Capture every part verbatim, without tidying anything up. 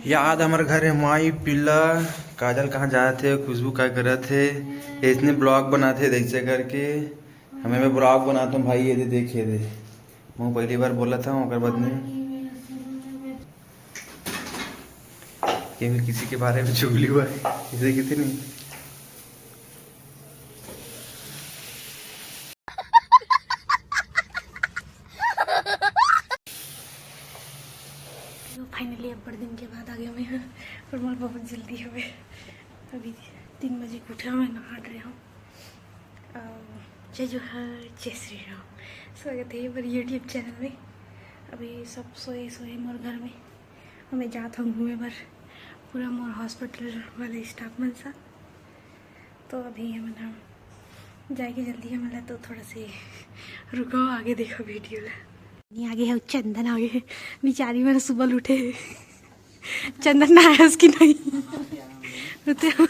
याद हमर घर हे माई पिल्ला, काजल कहाँ जात हे, खुशबू का करत हे, इसने ब्लॉग बनात हे जैसे करके। हमें मैं ब्लॉग बनाता हूँ भाई, ये दे देखे दे। मैं पहली बार बोला था, ओकर बाद नहीं। क्योंकि किसी के बारे में चुगली हुआ है, इसे किसी नहीं। तो finally अब बड़े दिन के बाद आ गया मैं, पर मोर बहुत जल्दी हवे। अभी तीन बजे के उठा मैं, नहा रहे हूँ। अम, जय जोहार, जय श्री राम। स्वागत है मोर YouTube चैनल में। अभी सब सोए सोए मोर घर में, हमें जात हूँ घूमे बर, पूरा मोर हॉस्पिटल वाले स्टाफ मन साथ। तो अभी हमन ह जाएके जल्दी, हमन ला तो थोड़ा से रुको, आगे देखो वीडियो ला। नहीं, आगे है चंदन, आगे है बिचारी मन सुबह उठे है। चंदन ना है उसकी नहीं। रुते हो?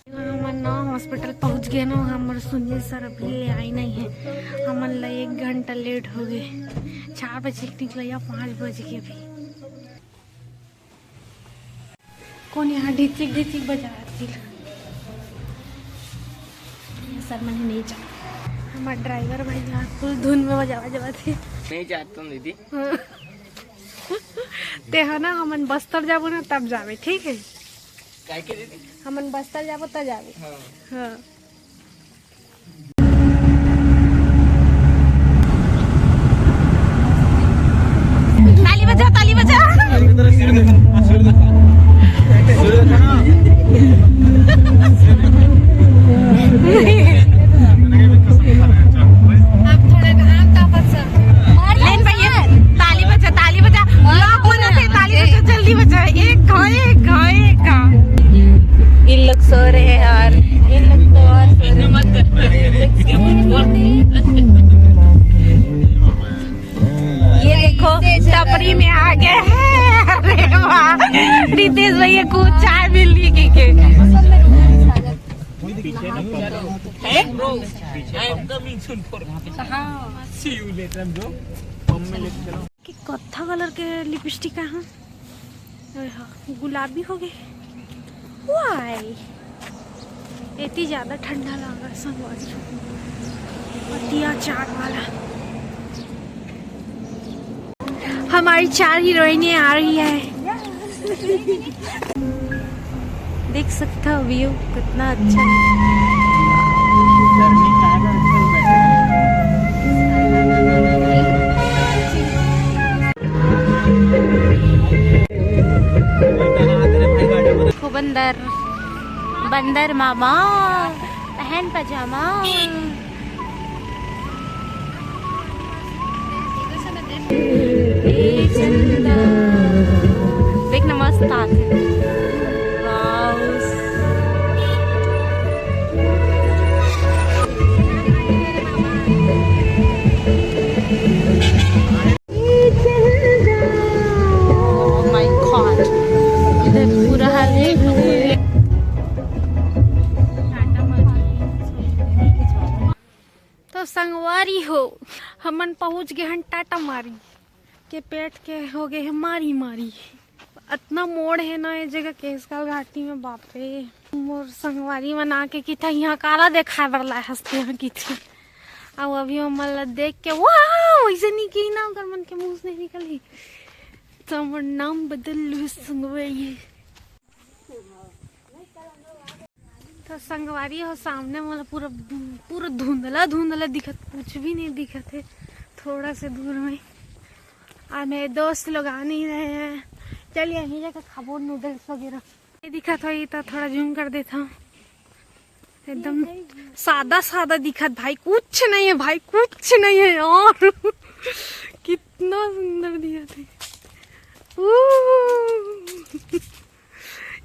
हमन ना हॉस्पिटल पहुंच गए ना, हमर सुनील सर अभी ले आए नहीं है। हमन ला एक घंटा लेट हो गए, चार बजे के निकला या पाँच बजे के अभी। कौन यहाँ ढिचिक ढिचिक बजा रही है? ये सर मन नहीं जा। हमार ड्राइवर भाई यहाँ फुल धुन में बजावा जावा थे। नहीं जाता हूँ दीदी। हाँ। ते है ना, हमन बस्तर जाबो ना तब जाबे, ठीक है? काय के दीदी? हमन बस्तर जाबो तब जाबे। हाँ। हाँ। ताली बजा, ताली बजा। अब थोड़ा घाम तापत सा। लेन भैया, ताली बजा, ताली बजा। Vlog बनत हे, ताली बजा, जल्दी बजा। एक घा, एक घा, एक घा। इन लोग सो रहे हैं यार, इन लोग तो और सो रहे हैं। ये देखो, टपरी में आ गए हैं। अरे वाह, रितेश भैया को चाय मिल रही है के। Hey, bro, I am coming soon for, हाँ। See you later, bro। कि कत्था कलर के लिपस्टिक है, हाँ। अरे हाँ, गुलाबी हो गए। Why? इतनी ज्यादा ठंडा लगा संगवारी हो। अत्याचार वाला। हमारी चार हीरोइनें आ रही है। देख सकता हो व्यू कितना अच्छा है। देखो बंदर, बंदर मामा, पहन पजामा। ए चंदा। देखना मस्त आथे। वाओ। Oh my God, इधर पूरा हाल देख लो। तो संगवारी हो, हमन पहुंच गए हन टाटा मारी के पेट के हो गए हैं मारी मारी। अतना मोड़ है ना ये जगह केसकाल घाटी में, बाप रे। मोर संगवारी मन आके किथे यहाँ काला देखाए बर लाए हंसते यहाँ किथे। अब अभी हमन ला देख के वाह वैसे नहीं की ना, ओकर मन के मुंह से नहीं निकली। तो हमर नाम बदल लू संगवारी। तो संगवारी हो, सामने मोला पूरा, पूरा धुंधला धुंधला दिखत, कुछ भी नहीं दिखत है, थोड़ा से दूर में। और मेरे दोस्त लोग आ नहीं रहे हैं। चल यहीं जाकर खाबो नूडल्स वगैरह। ये दिखत हो, ये तो थोड़ा जूम कर देता हूँ। एकदम सादा सादा दिखत भाई, कुछ नहीं है भाई, कुछ नहीं है यार। कितना सुंदर दिखत है। ऊ,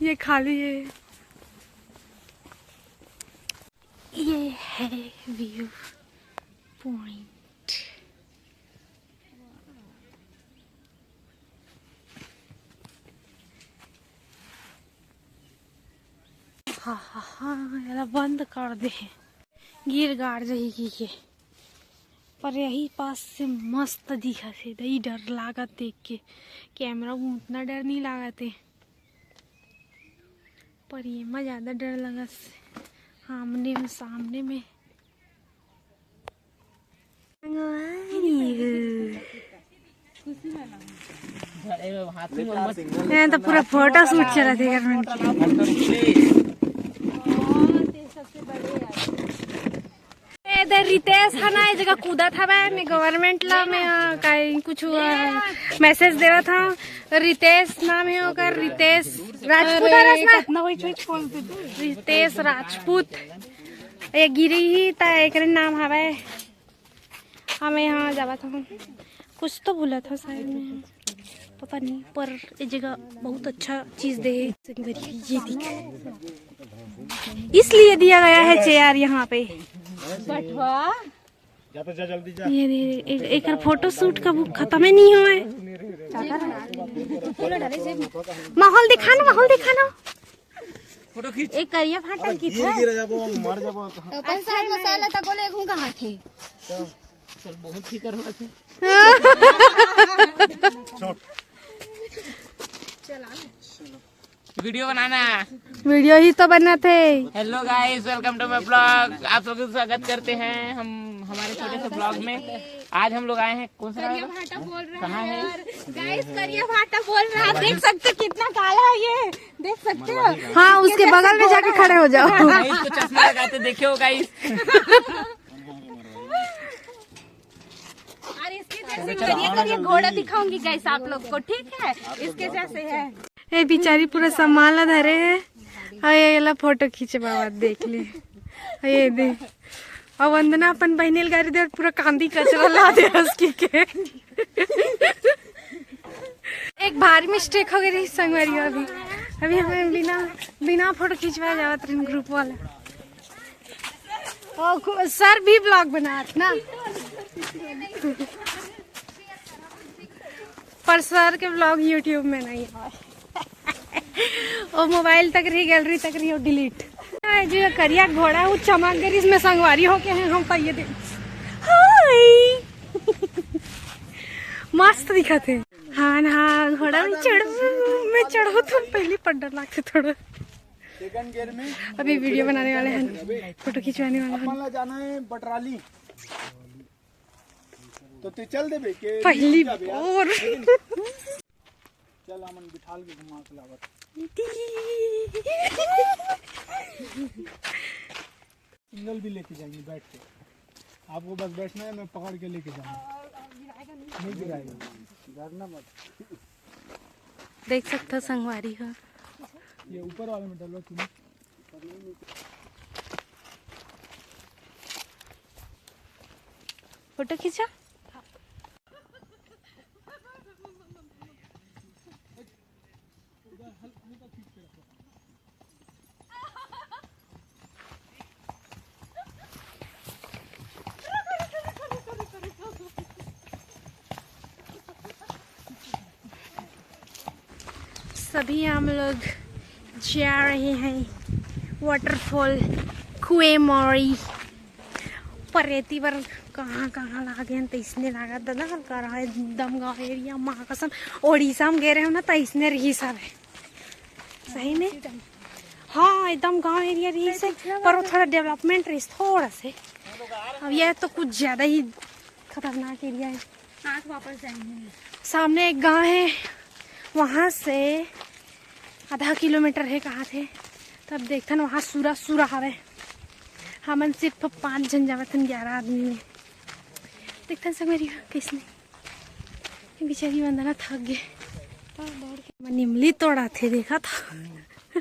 ये खाली है। ये है व्यू पॉइंट। हाँ, हाँ, हाँ, एला बंद कर दे हे, गिर गाड़ जाही की के। पर यही पास से मस्त दिखत हे दई, डर लागत देख के। कैमरा में उतना डर नहीं लागत हे, पर ये मा ज्यादा डर लगत हे। आमने में, सामने में। यहाँ तो पूरा फोटो शूट चलत हे गवर्नमेंट के। इधर रितेश है ना, ये जगह कूदत हवय, मैं गवर्नमेंट ला मैं, अ, काई कुछ, अ, मैसेज देवत हव। रितेश नाम है ओकर, रितेश राजपूत हरस ना? रितेश राजपूत। ये गिरी ही त एकरे नाम हवय। हमें यहाँ जावत हूँ, कुछ तो भूलत हूँ शायद मैं, पता नहीं, पर ये जगह बहुत अच्छा चीज दे है। ये दिख, इसलिए दिया गया है चेयर यहाँ पे। बटवा। जा तो जा, जल्दी जा। ये दे, एक, एक फोटो शूट का वो खत्म ही नहीं हुआ है। माहौल दिखाना, माहौल दिखाना। फोटो खींच। एक करिया फाटल की गिर था। गिर जाबो, मर जाबो। अपन साल मसाला तक बोले घूम कहाँ थे? चल, बहुत फिकर होत हे। छोड़। वीडियो बनाना। वीडियो ही तो बनात हे। Hello guys, welcome to my vlog। आप सबको स्वागत करते हैं हम हमारे छोटे से ब्लॉग में। आज हम लोग आए हैं, कौन सा करिया भाटा बोल रहा कहाँ है है? यार। गाइस, करिया भाटा बोल रहा है। देख सकते हो कितना काला है ये, देख सकते हो? हाँ, उसके बगल में जाके खड़े हो जाओ। गाइस, तो चश्मा लगाते देखे हो गाइस। और इसके जैसे करिया करिया घोड़ा दिखाऊंगी गाइस आप लोग को, ठीक है? इसके जैसे है। ए बिचारी पूरा सामान ला धरे है। अउ ये ला फोटो खींचे बाबा, देख ले। अउ ये दे। अउ वंदना अपन बहिनी ल गारी दे, पूरा कांदी कचरा ला दे हंस की के। एक भारी मिस्टेक हो गई रही संगवारी। अभी, अभी हमें बिना, बिना फोटो खिंचवाए जावत रही ग्रुप वाला। और खु-, सर भी ब्लॉग बनात ना, पर सर के ब्लॉग यूट्यूब में नहीं है। वो मोबाइल तक रही, गैलरी तक रही, वो डिलीट। जो करिया घोड़ा वो चमक गई, इसमें संगवारी होके हैं हम, पाइए दे। हाय। मस्त दिखत हे। हाँ ना, घोड़ा में चढ़ू, मैं चढ़ू तो पहली पर डर लागथे थोड़ा। सेकंड गियर में। अभी वीडियो बनाने वाले हैं, फोटो खिंचवाने वाले हैं। अपन ला जाना है बटराली। तो तू चल देबे के पहली बार। चल, हमन बिठाल के घुमा के लावत। सिंगल भी लेके जाएंगे बैठ के। आपको बस बैठना है, मैं पकड़ के लेके जाऊंगा। नहीं गिराएगा। डरना मत। देख सकता संगवारी हो। ये ऊपर वाले में डलवा तूने। फोटो खींचा। सभी हम लोग जा रहे हैं वाटरफॉल कुएमोरी। पर एती बर कहाँ कहाँ लागे हैं, तइसने लागत दादा, हल्का रहा एकदम गाँव एरिया। माँ कसम, उड़ीसा में गे रहे हो ना, तइसने रही सब है। सही में? हाँ, एकदम गांव एरिया रही से, पर वो थोड़ा डेवलपमेंट रही थोड़ा से। अब यह तो कुछ ज्यादा ही खतरनाक एरिया है। आँख वापस जाएंगे। सामने एक गांव है, वहाँ से आधा किलोमीटर है कहाँ थे, तब देखथन वहाँ सूरा सूरा हवे। हमन सिर्फ पाँच झन जावत हन, ग्यारह आदमी में। देखथन संगवारी हो कइसने। ये बेचारी वंदना थक गे। मैं निमली तोड़ाथे, देखा था।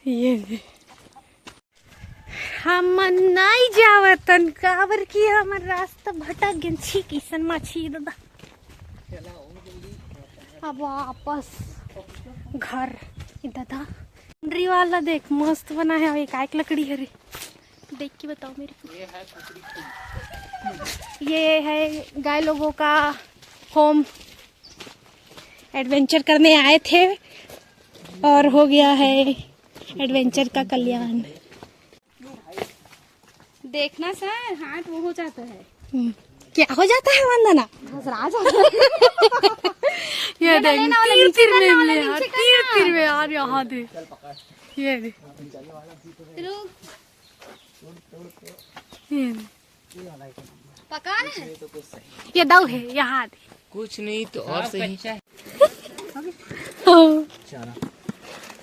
ये हमन नहीं जावतन, काबर कि हमर रास्ता भटक गेन। छी, किसन मा छी दादा। अब वापस घर। ए दादा, बाउंड्री वाला देख, मस्त बना है। ये काय के लकड़ी हरे? देख के बताओ मेरे को। ये है गाय लोगों का होम। एडवेंचर करने आए थे और हो गया है एडवेंचर का कल्याण। देखना सर, हाथ वो हो जाता है। क्या हो जाता है वंदना? घसरा जाता है। ये देख, तीर तीर में मिले यार, तीर तीर में यार, यहाँ दे, ये दे। ये दे। पका ना। ये दऊ है, यहाँ दे। कुछ नहीं तो और सही।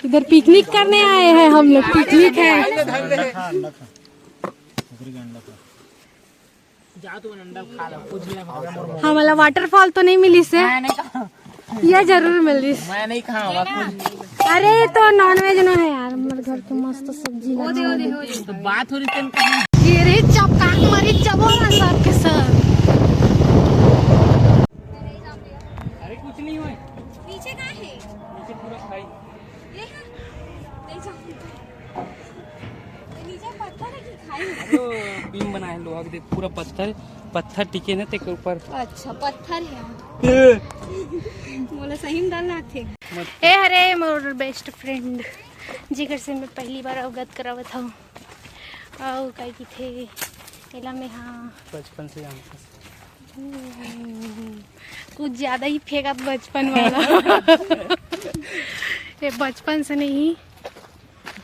इधर पिकनिक करने आए हैं हम लोग, पिकनिक है। जा तू अंडा खा लो, कुछ भी ना खा लो। हमला वाटरफॉल तो नहीं मिलिस हे। मैं नहीं कहा। ये जरूर मिलिस। मैं नहीं कहा, वाकई। अरे तो नॉनवेज नो है यार, हमर घर के मस्त सब्जी लगा है। तो बात हो रही थी। ये रे चपका मारी चबोला सबके सब। अरे कुछ नहीं हुए। नीचे का है? नीचे पूरा खाई। ये है? नहीं जानती। ये नीचे पत्थर है कि खाई? अरे वो बीम बना है लोहा के, देख पूरा पत्थर, पत्थर टिके ना तेकर ऊपर। अच्छा, पत्थर है। ए। मोला सही में डर लागथे। ए हरे मोर बेस्ट फ्रेंड, जेकर से मैं पहली बार अवगत करावत हूँ। अउ का किथे एला मैं, हाँ। बचपन से जानता। कुछ ज्यादा ही फेंकत बचपन वाला। ये बचपन से नहीं,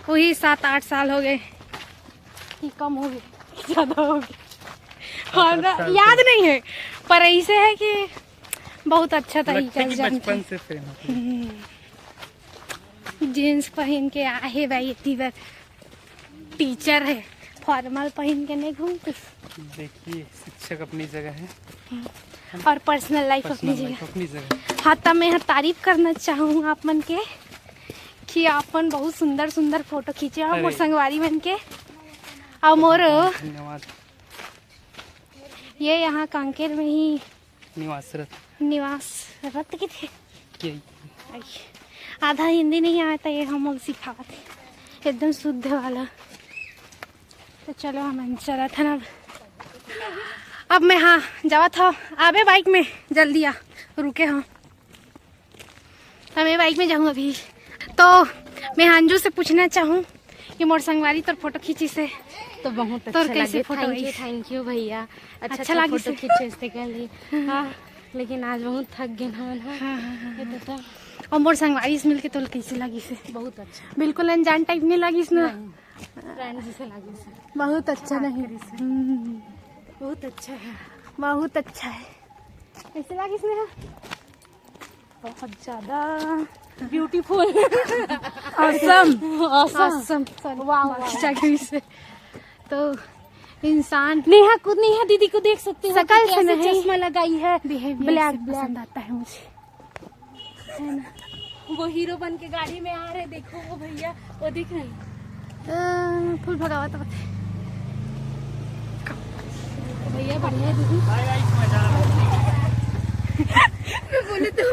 वही सात आठ साल हो गए कि कम हो गए, ज्यादा हो गए। हाँ, याद नहीं है, पर ऐसे है कि बहुत अच्छा तरीका से जानते। बचपन से प्रेम है। जींस पहन के आहे भाई, इतनी बार टीचर है, फॉर्मल पहन के नहीं घूमती। देखिए, शिक्षक अपनी जगह है। और पर्सनल लाइफ अपनी जगह। अपनी जगह। हाँ, तब मैं यहाँ तारीफ करना चाहूँ आप मन के कि आप मन बहुत सुंदर सुंदर फोटो खींचे हो मोर संगवारी मन के। और मोर धन्यवाद। ये यहाँ कांकेर में ही निवासरत। निवासरत किथे? यही। आई। आधा हिंदी नहीं आवे त ये हम लोग सिखावत हे, एकदम शुद्ध वाला। तो चलो हम चलत हन अब। अब मैं, हाँ, जावत हव, आबे बाइक में, जल्दी आ, रुके हव। तो मैं बाइक में जाऊँ अभी। तो मैं अंजू से पूछना चाहूँ कि मोर संगवारी तोर फोटो खींचिस हे। तो बहुत तोर अच्छा कैसे लगे। Photo thank you, ice? Thank you भैया। अच्छा, अच्छा अच्छा लगिस फोटो हे। खींचे से कर ली। हाँ, लेकिन आज बहुत थक गए हमन, हाँ। हाँ, हाँ, हाँ, ये हाँ। तो सब और मोर संगवारी से मिलके तोला कैसे लगिस हे? बहुत अच्छा। बिल्कुल अनजान टाइप नहीं लगिस ना? नहीं, फ्रेंड जैसे लगिस हे। बहुत अच्छा। नहीं। हम्म। बहुत अच्छा है। बहुत अच्छा है। कैसे लगिस नेहा? बहुत ज्यादा beautiful. Awesome. Awesome. Awesome. Sorry, वाह, वाह। खींचा गई से। तो इंसान नेहा को, नेहा दीदी को देख सकते हो, शकल से कैसे नहीं, चश्मा लगाई है। बिहेवियर ब्लैक, से ब्लैक। पसंद आता है मुझे, है ना? वो हीरो बन के गाड़ी में आ रहे, देखो वो भैया, वो दिख रहे हैं। अ, फूल भगावा तो बता। भैया बढ़िया दीदी। मैं बोले तो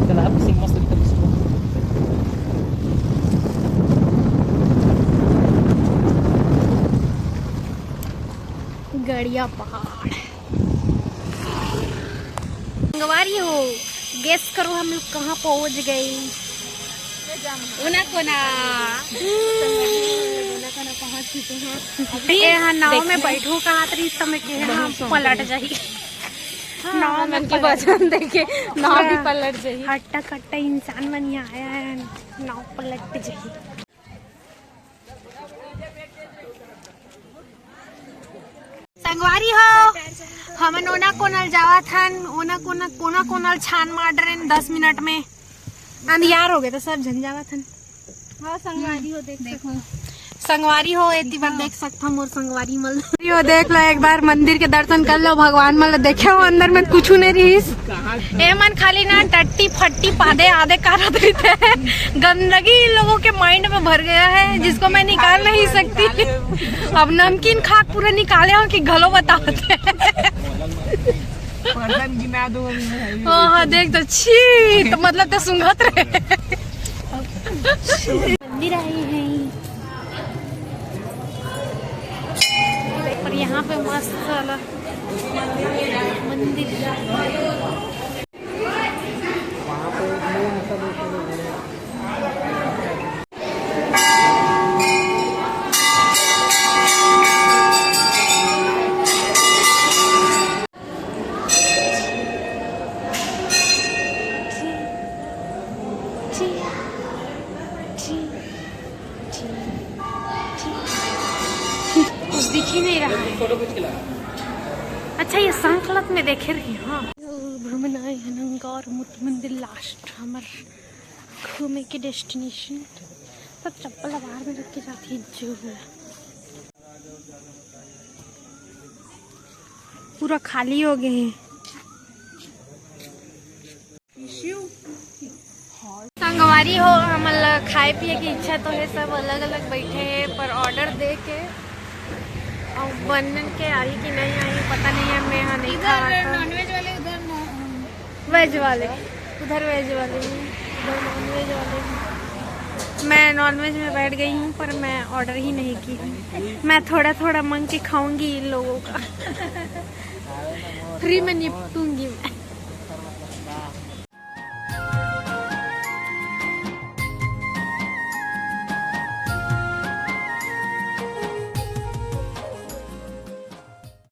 तालाब से मस्त एकदम इसको। गड़िया पहाड़। संगवारी हो, गेस करो हम लोग कहाँ पहुँच गए। ओना कोना। ओना कोना पहुँच चुके हैं। ये हाँ, नाव में बैठो कहा तरी समय के हाँ पलट जाही। हाँ, नाव में के वजन देके नाव भी पलट जाही। हट्टा कट्टा इंसान मन यहाँ आया है, नाव पलट जाही। संगवारी हो, हमन ओना कोना ल जावत हन, ओना कोना, कोना कोना ल छान मार डरेन दस मिनट में। अंधियार हो गए तो सब झन जावत हन। हाँ, संगवारी हो, देख देखो। संगवारी हो, एती बार देख सकत हो मोर संगवारी मन। यो देख लो, एक बार मंदिर के दर्शन कर लो, भगवान मन ल देखे हो, अंदर में कुछ नहीं रहीस। ए मन खाली ना टट्टी फट्टी पादे आदे करत रहिथे। गंदगी इन लोगों के माइंड में भर गया है, जिसको मैं निकाल नहीं सकती। अब नमकीन खा के पूरा निकाले हो कि घलो बतावत हे। पर्सन गिना दो अभी भाई। हाँ, हाँ, देख तो, छी, तो मतलब तो सुंघत रहे। मंदिर आई है। और यहाँ पे मस्त वाला मंदिर। ही नहीं रहा है। अच्छा, ये संकलत में देखे रही, हाँ। घूमना है नंगा और मोती मंदिर, लास्ट हमर घूमे के डेस्टिनेशन। सब चप्पल बाहर में रख के जाती है, जो हुआ। पूरा खाली हो गए हैं। संगवारी हो, हमन ला खाए पिए के इच्छा तो है, सब अलग अलग बैठे हैं, पर ऑर्डर दे के और बनन के आई कि नहीं आई, पता नहीं है। मैं यहाँ नहीं खावा था। नॉनवेज वाले उधर, वेज वाले उधर, वेज वाले भी उधर, नॉनवेज वाले भी। मैं नॉनवेज में बैठ गई हूँ, पर मैं ऑर्डर ही नहीं की हूँ। मैं थोड़ा थोड़ा मांग के खाऊंगी इन लोगों का। फ्री में निपटूंगी मैं।